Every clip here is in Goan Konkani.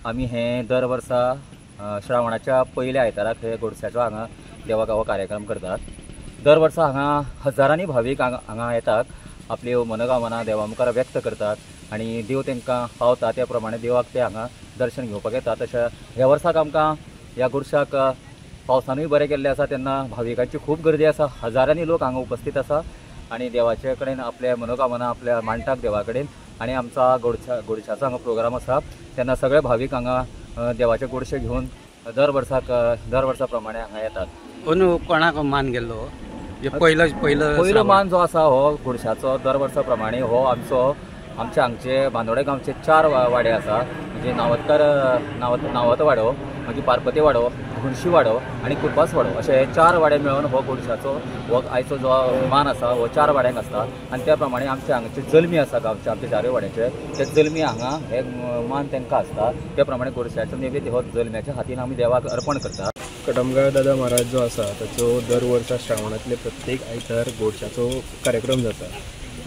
आमी हे दर वर्सा श्रावणाच्या पयल्या आयताराक हे गोडश्याचो हांगा देवाक हो कार्यक्रम करतात. दर वर्सा हांगा हजारांनी भावीक हांगा येतात, आपल्यो मनोकामना देवा मुखार व्यक्त करतात आनी देव तांकां पावता त्या प्रमाणे देवाक ते हांगा दर्शन घेवपाक येतात. तशें ह्या वर्साक आमकां ह्या गोडश्याक पावसानूय बरें केल्लें आसा, तेन्ना भाविकांची खूब गर्दी आसा, हजारांनी लोक हांगा उपस्थित आसा आनी देवाचे कडेन आपल्या मनोकामना आपल्या मांडटात देवा कडेन. आनी आमचा गोडश्याचो हांगा प्रोग्राम आसा, तेन्ना सगळे भावीक हांगा देवाचे गोडशे घेवन दर वर्सा प्रमाणे हांगा येतात. अंदू कोणाक मान गेल्लो? पयलो मान जो आसा हो गोडश्याचो दर वर्सा प्रमाणे हो आमचो आमच्या हांगचे बांदोडे गांवचे 4 वाडे आसा, म्हणजे नावतवाडो, मागीर पार्पती वाडो, घुणशी वाडो आनी कुर्पास वाडो, अशे 4 वाडे मेळून हो गोडश्याचो हो आयचो जो मान आसा हो 4 वाड्यांक आसता. आनी त्या प्रमाणे आमच्या हांगचे जल्मी आसा गांवचे, आमचे 4 वाड्याचे ते जल्मी हांगा हे मान तांकां आसता. त्या प्रमाणे गोडश्याचो नैवेद्य हो जल्म्याच्या हातीन आमी देवाक अर्पण करतात. कटमगाळ दादा महाराज जो आसा ताचो दर वर्सा श्रावणांतले प्रत्येक आयतार गोडश्याचो कार्यक्रम जाता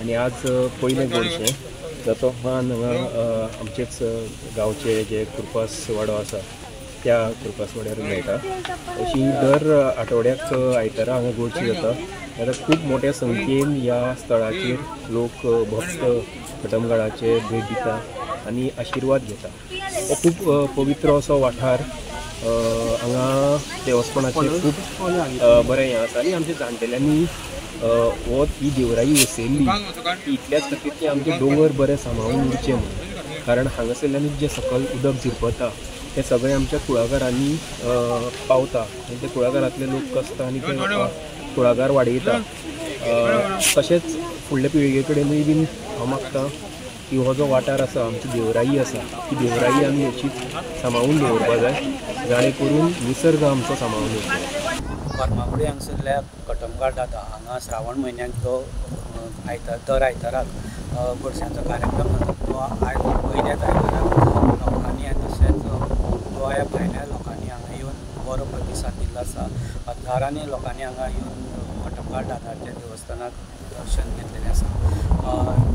आनी आज पयलें गोडशें जाचो मान हांगा आमचेच गांवचे जे कुर्पास वाडो आसा त्या कुर्पास वाड्यार मेळटा. अशी दर आठवड्याक आयतारा हांगा गोडशी जाता. आतां खूब मोठ्या संख्येन ह्या स्थळाचेर लोक भक्त कटमगाळाचे भेट दिता आनी आशिर्वाद घेता. हो खूब पवित्र असो वाठार, हांगा देवस्पणाचें खूब बरें हें आसा आनी आमच्या जाणटेल्यांनी हो ही देवराई वसयल्ली ती इतल्याच खातीर की आमचे दोंगर बरे सांबाळून उरचे म्हणून, कारण हांगासरल्यानूच जें सकयल उदक झिरपता तें सगळें आमच्या कुळागरांनी पावता आनी ते कुळागरांतले लोक कसता आनी ते कुळागर वाडयता. तशेंच फुडल्या पिळगे कडेनूय बीन हांव मागता की हो जो वाठार आसा, आमची देवराई आसा, ती देवराई आमी अशीच सांबाळून दवरपा जाय, जाणे करून निसर्ग आमचो सांबाळून दवरता. फर्मागुडी हांगसरल्या कटमगाळ दादा हांगा श्रावण म्हयन्याक जो आयतार दर आयताराक गोडश्याचो कार्यक्रम जाता तो आयज पयल्याच आयताराक लोकांनी तशेंच गोंया भायल्या लोकांनी हांगा येवन बरो प्रतिसाद दिल्लो आसा. हजारांनी लोकांनी हांगा येवन कटमगाळ दादाच्या देवस्थानाक दर्शन घेतलेलें आसा.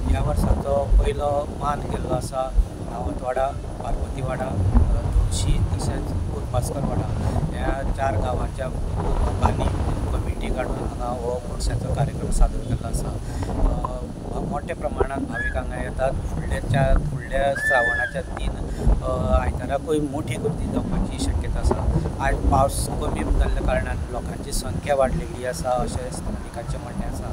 ह्या वर्साचो पयलो मान केल्लो आसा नावतवाडा, पार्वतीवाडा, तुळशी तशेंच कुर्पासकर वाडा ह्या 4 गांवांच्या लोकांनी कमिटी काडून हांगा हो गोडश्याचो कार्यक्रम सादर केल्लो आसा. मोठ्या प्रमाणात भावीक हांगा येतात. फुडल्या श्रावणाच्या 3 आयताराकूय मोठी गर्दी जावपाची शक्यता आसा. आयज पावस कमी जाल्ल्या कारणान लोकांची संख्या वाडलेली आसा अशें स्थानिकांचें म्हणणें आसा.